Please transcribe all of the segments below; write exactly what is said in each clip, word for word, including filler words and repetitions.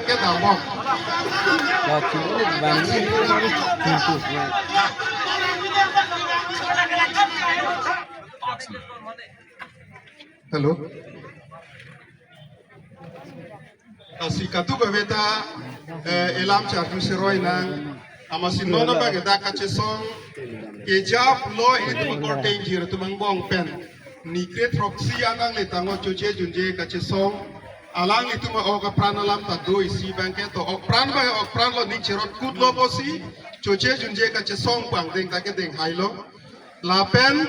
Kedamok. Hello. Lasi kadokave ta, eh, elam charju siroi nang. Amatsi non abang ke dak kachesong keja pulo ilitum akorte ingjir atum angbong pen. Ni kre throksi anang le tanglo Choche Junje kachesong. Alanglitum a-ok apran alam ta do isi abang ke to ok apran abang ok apran lo ni cherot kut lo pusi Choche Junje kachesong pu angdeng ta kedeng hailo. Lapen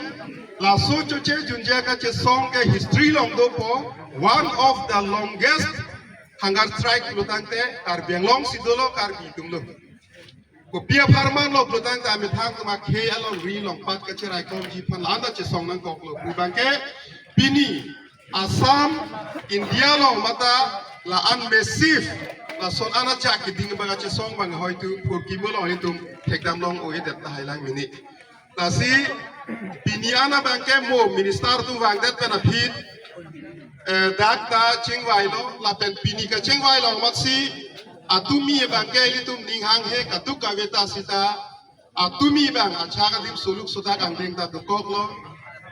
laso Choche Junje kachesong ke history along dopo, one of the longest hunger strike lo tangte Karbi Anglong si dolo, Karbi atum lo. Kopi apharman lo pulotangte amethang atum akhei alongri along pat kacheraikomji aphan la-an ta chesong nangkoklo pu abang ke pini Assam India along mata la-an massive lason an ajak keding abang kachesong abang hoitu phurkimo along ilitum thekdam long-o-edet tahai lang mini. Lasi pini an abang ke mo minister atum vangdet pen aphi, eh, dak ta chingvailo, lapen pini kachingvailo amatsi atumi abang ke ilitum ning hanghe kadokave ta sita atumi abang achak adim suluk sudak angdeng ta dokoklo.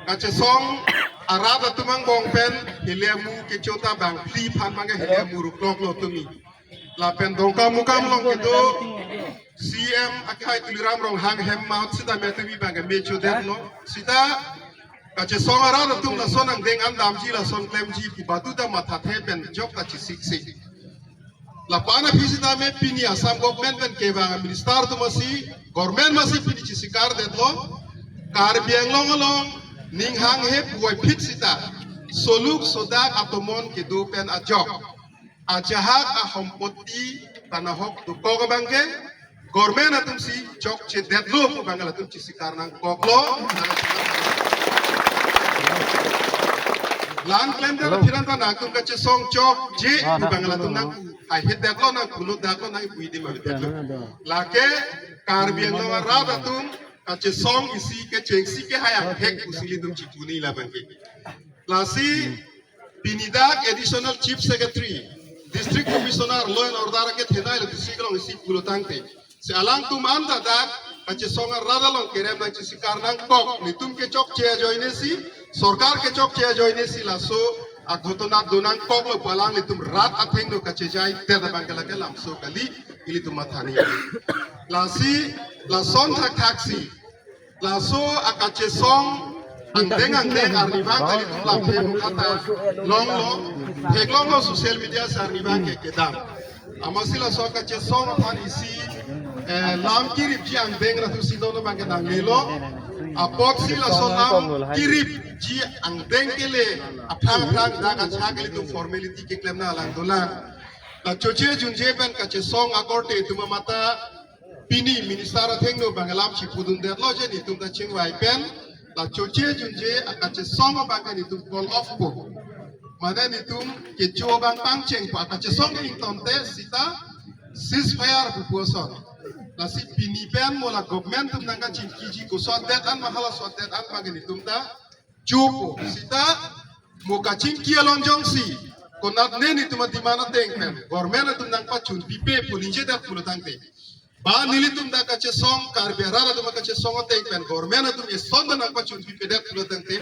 Kachesong arat atum angbong pen hile amu kecho ta bangphli aphan abang ke hile amu rukloklo atumi. Lapen Dongkamukam along kedo C M akhai Tuliram Ronghang hem mat sita me atumi abang ke me chodetlo. Sita kachesong arat atum lason angdeng an damji lason klemji pu badu ta mathathe pen jok ta chesiksik. Lapu-an aphi sita me pini Assam government pen kevang minister atum asi, government masi pini chesikar detlo. Karbi Anglong along ning hanghe puvoiphit sita suluk sudak atomon kedo pen ajok ajahak ahompoti panahok dokok abang ke government atum si chokche detlo pu abang latum chesikar nangkoklo. La-an klemdet aphi an ta nangtum kachesong chokche pu abang latum nang haihet detlo, nang pulut detlo, nang ipui adim avedetlo. Lake Karbi Anglong arat atum kachesong isi kechengsi kehai angthek pusi ilitum chipuni la abang ke. Lasi pini dak Additional Chief Secretary, District Commissioner, Law and Order akethenei lo district along isi pulotangte, si alangtum an ta dak kachesong arat along kerem nangchesikar nangkok, netum kechokche ajoine si, sorkar kechokche ajoine si laso aghotona do nangkoklo pu alanglitum rat athengno kachejaidet abang ke lake lamso kali, ilitum mathani. Lasi lason thakthaksi laso akachesong angdeng angdeng arnivang kali tum lamthe mukha ta longlo, theklonglo social media si arnivang ke kedam. Amatsi laso akachesong aphan isi, eh, lam kiripji angdeng ratu si dono abang ke nanglelo. Apotsi laso lam kiripji angdeng kele aphrang aphrang dak achak kali tum formality keklem nanglang dolang. La Choche Junje pen kachesong akorte atum amata pini minister athengno abang lam chipudun detlo je netum ta chingvai pen la Choche Junje akachesong abang ke netum call off po. Mane netum kecho abang pangcheng po, akachesong ke ingtonte sita ceasefire pu puson. Lasi pini pen mo la government atum nangkachinkiji koson det an ma halason det an abang ke netum ta chupo sita mo kachingki along jongsi konatne netum a-demand ateng pen government atum nangpachun pipe pu ningjedet pulotangte, ba nelitum dak kachesong, Karbi arat atum kachesong ateng pen government atum eson ta nangpachun pipedet pulotangte,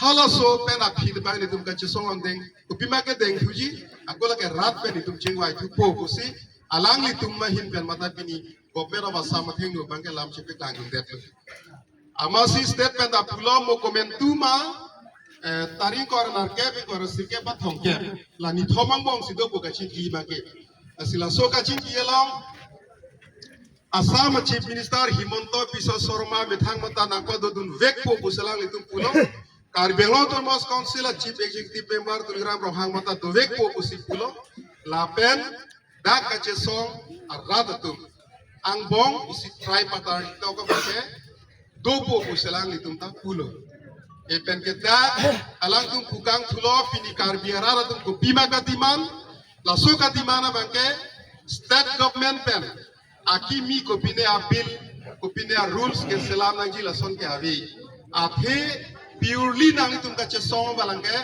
halaso pen aphi abang netum kachesong angdeng kopima kedeng thuji, ako lake rat pen netum chingvai thupo pusi alanglitum ahin pen mata pini Government of Assam athengno abang ke lam chepeklang detlo. Amatsi state pen ta pulo mo komentu ma, eh, tarik ingkoi ra nerkep, ingkoi ra sirkep ba thomkep. La nithom angbong si dopo kachingki abang ke. Lasi laso kachingki along Assam Chief Minister Himanta Biswa Sarma methang mata nangpadodun vekpo pusi alanglitum pulo. Karbi Anglong Autonomous Council a Chief Executive Member Tuliram Ronghang mata dovekpo pusi pulo. Lapen dak kachesong arat atum angbong isi tripartite talk abang ke dopo pusi alanglitum ta pulo. Lapen ke dak alangtum pukang thulo pini Karbi arat atum kopima ka-demand, laso ka-demand abang ke state government pen akimi kopine a-bill, kopine a-rules keselam nangji lason ke ave. Athe purely nanglitum kachesong abang ke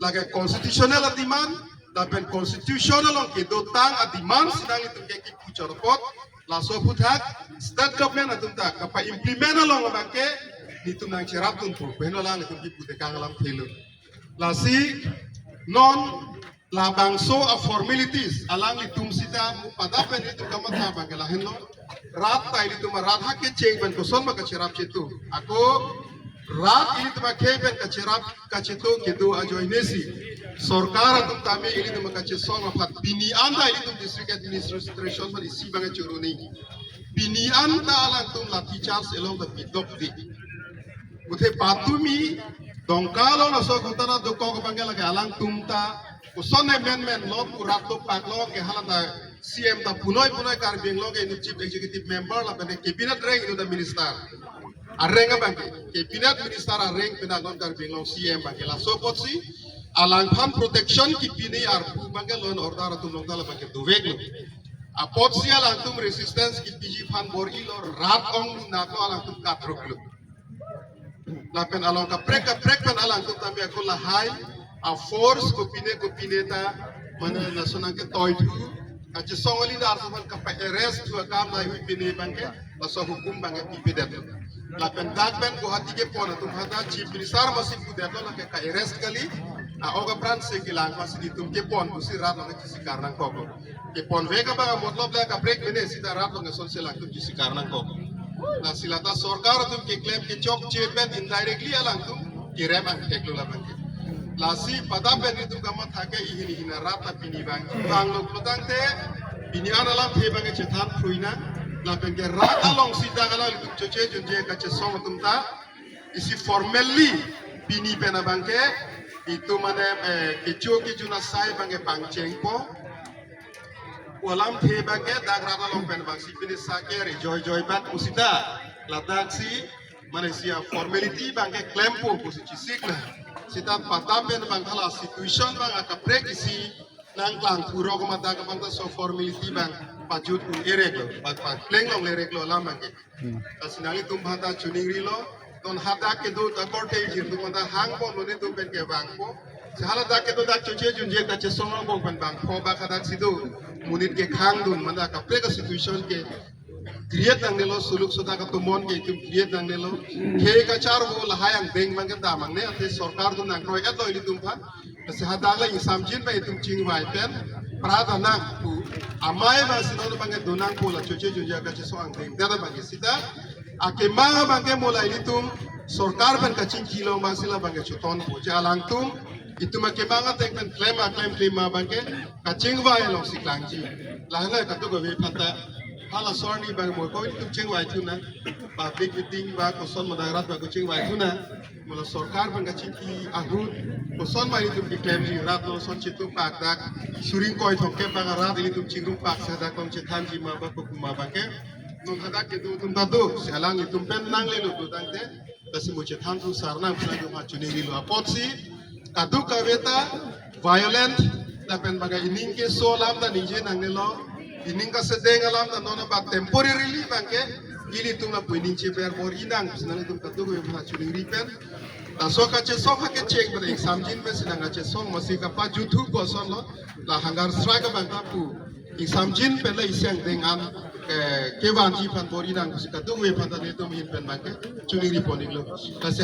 lake constitutional a-demand, Lapen constitution along kedotang a-demand si nanglitum ke kipu chorpot, laso aphuthak state government atum ta kapa-implement along abangke netum nangcherap dunpo pen alanglitum kipu tekang alamthe lo. Lasi non labangso a-formalities alanglitum sita mu pada pen netum kamatha abangke lahenlo. Rat ta ilitum arat ha kecheng pen koson ma kacherap chetu. Ako rat ilitum akhei pen kacherap kachetu kedo ajoine si sorkar atum tame ilitum kachesong aphan pini anta ilitum district administration pen isi abang churuni. Pini anta alangtum lathi charge along ta pidok di. Muthe patumi Dongka along laso ghotona dokok abangke lake alangtum ta koson ne menmen lo pu rat dopak lo ke hala ta C M ta punoi punoi Karbi Anglong ke chief executive member lapen cabinet rank inut a-minister areng abangke, cabinet minister areng penang non Karbi Anglong C M abangke. Laso apotsi alangphan protection kipini arpu abangke law and order atum along ta labangke dovek lo. Apotsi alangtum resistance kipiji aphan bor-ilo, rat ong lunak lo, alangtum katruk lo. Lapen along kaprek kaprek pen alangtum tame ako lahai a-force kopine kopine ta mane lason nangketoithu, kachesong a-leader atum aphan kapa-arrest thu akam lahai hui pine abangke laso hukum abangke pipedet. Lapen dak pen Guwahati kepon atum aphan ta chief minister masi pudetlo lake ka-arrest kali, a-ok apran si kelang aphansi netum kepon pusi rat along kesikar nangkok. Keponvek abang a-matlab le kaprek mene sita rat along asonsi alangtum kesikar nangkok. Lasi lata sorkar atum keklem kechokche pen indirectly alangtum kerem angthek lo labangke. Lasi pada pen netum kamatha ke ihin ihin arat ta pini abang vanglo pulotangte pini an alamthe abangke chethan phruina. Lapen ke rat along sita alanglitum choche junje kachesong atum ta isi formally pini pen abangke itum mane, eh, kecho kejun asai abangke pangchengpo. Alamthe abangke dak rat along pen abangsi pini sake rejoi joi bak pusita ladaksi mane isi a-formality abangke klempo pusi chesik na. Sita pada pen abang hala situation abang akaprek isi nangklang thurok ma dak abang ta laso formality abang pajut un-e rek lo, pa- pakleng longle rek lo alam abangke. Hmm. Lasi nanglitum aphan ta choningrilo, non hadak kedo ta korte jirpo atum ta hangpo, non netum pen kevangpo. Si hala dak kedo dak choche junje kachesong angbong pen vangpo bak hadaksi do. Monit kekhang dun mane kaprek a-situation ke create nangnelo, suluk sodak atomon ke itum create nangnelo. Khei kacharvo lahai angdeng abangke dam nangne, ante sorkar atum nangkroi-etlo ilitum aphan. Lasi hadak le ingsamjin abang itum chingvai pen pra ta nang pu amei abangsi non abangke do nangpo, la choche junje kachesong angdeng dak abangke sita akemang abangke mo la ilitum sorkar pen kachingki along abangsi labangke chotonpo. Je alangtum itum akemang ateng pen klem aklem klem abangke kachingvai alongsi klangji. Lahenlo kadokave aphan ta hala sorni abang mo ko itum chingvai thu nang, public meeting ba koson madak rat ba ko chingvai thu nang. Mo la sorkar pen kachingki ahut koson ma itum keklemji, rat along son chitu pak dak suring koi thongkep abang rat itum chingrum pak sa dak along chethanji ma ba kopi ma abangke. Non hadak kedo atum ta do, si alanglitum pen nanglelo do tangte, lasi mo chethan thu sar nang pu nanglitum aphan choningrilo. Apotsi kadokave ta violent lapen abangke ining keso alam ta ningje nangnelo, ining kasedeng alam ta non abang temporarily abangke ilitum lapu ining cheber bor-i nang pusi nanglitum kadokave aphan choningri pen. Laso kachesong ha kecheng pen ingsamjin pensi nangkachesong masi kapajut thu koson lo, la hunger strike abang ta pu ingsamjin pen la isi angdeng an, eh, kevanji aphan bor-i nang pusi kadokave aphan ta netum ahin pen abangke choningri pon-iklo. Lasi